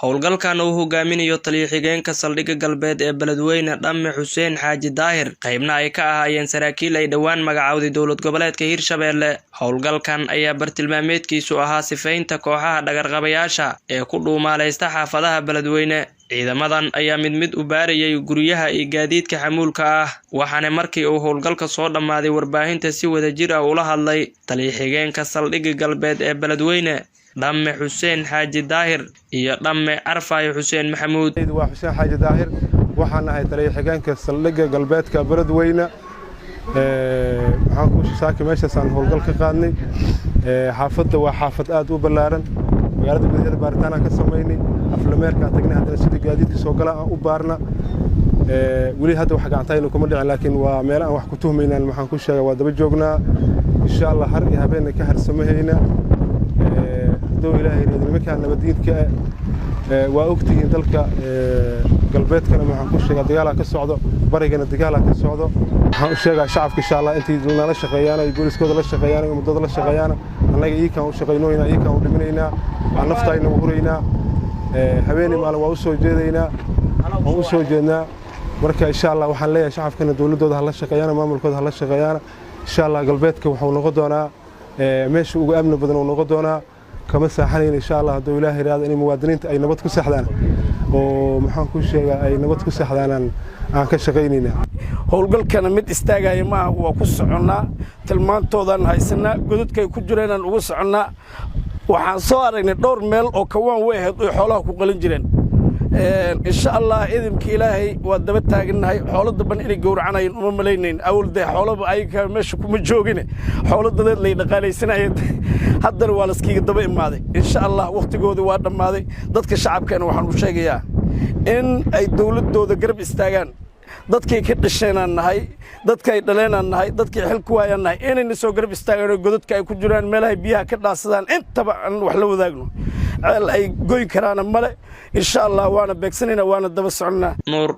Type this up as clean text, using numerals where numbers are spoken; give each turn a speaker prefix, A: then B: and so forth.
A: Howlgalkan uu hogaaminayo taliye xigeenka saldhigga galbeed ee Beledweyne, Dhamme Xuseen Xaaji Daahir, qaybna ay ka ahaayeen saraakiil ay dhowaan magacowday dowlad goboleedka Hirshabeelle. Howlgalkan ayaa bartilmaameedkiisu ahaa sifaynta kooxaha dhagarqabayaasha ee ku dhuumaaleysta xaafadaha Beledweyne. Ciidamadan ayaa mid mid u baarayay guryaha iyo gaadiidka xamuulka ah, waxaana markii uu howlgalka soo dhammaaday warbaahinta si wadajir ah ula hadlay taliye xigeenka saldhigga galbeed ee Beledweyne, Dhamme Xuseen Xaaji Daahir, iyo Dhamme Carfaayo Xuseen Maxamuud.
B: Waa Xuseen Xaaji Daahir, waxaan ahay taliye xigeenka saldhigga galbeedka Beledweyne. Waxaan ku saaki meeshaasaan howlgal ka qaadnay. Xaafadda waa xaafad aad u ballaaran. Magaalada gudaheeda baaritaanaan ka samaynay, aflameerkaan tagnay, haddana sidii gaadiidka soo gala aan u baarna. Weli hadda wax gacantayna kuma dhicin, laakiin waa meelo aan wax ku tuhmaynaan. Maxaan ku sheegaa, waa daba joognaa insha Allah, har iyo habeenna ka harsamahayna hadduu Ilaahay reedo. Nimankaa nabaddiidka waa ogtihiin, dalka galbeedkana, maxaan ku sheegaa, dagaalaa ka socdo, barigana dagaalaa ka socdo. Waxaan u sheegaa shacabka, insha Allah, intay nala shaqeeyaan, ay booliskooda la shaqeeyaan, ay ummadooda la shaqeeyaan, annaga iikaan u shaqaynoynaa, iikaan u dhiminaynaa, waan naftayna u huraynaa, habeenii maalin waa u soo jeedaynaa, waan u soo jeednaa. Marka insha Allah waxaan leeyahay shacabkana dowladdooda hala shaqeeyaana, maamulkooda hala shaqeeyaana. Insha Allah galbeedka wuxuu noqon doonaa meesha ugu amni badan uu noqon doonaa. Kama saaxanayna insha Allah, hadduu Ilaahay yidhaahdo, inay muwaadiniinta ay nabad ku seexdaan oo, maxaan ku sheegaa, ay nabad ku seexdaanaan aan ka shaqaynaynaa.
C: Howlgalkana mid istaagaya maaha, waa ku soconnaa, tilmaantoodaan haysanaa, godadkay ku jireenaan ugu soconnaa. Waxaan soo aragnay dhowr meel oo kawaan way ahayd oy xoolaha ku qalin jireen. Insha Allah, idinka Ilaahay, waa daba taagannahay. Xoolo damban inay gowracanayeen uma malaynayn. Awal dee xoolaba ayaga meesha kuma joogine, xoolo dadeed lay dhaqaalaysanayeen, haddana waa laskiiga daba imaaday. Insha Allah wakhtigoodii waa dhammaaday. Dadka shacabkana waxaan u sheegayaa in ay dowladdooda garab istaagaan. Dadkay ka dhasheenaan nahay, dadkay dhaleenaan nahay, dadkay xil ku waayaan nahay, inayna soo garab istaagaan oo godadka ay ku jiraan, meelahay biyaha ka dhaasadaan, intaba aan wax la wadaagno. Ceel ay goyn karaana male. Insha Allah waana beegsanayna, waana daba soconnaa.
A: Nuur.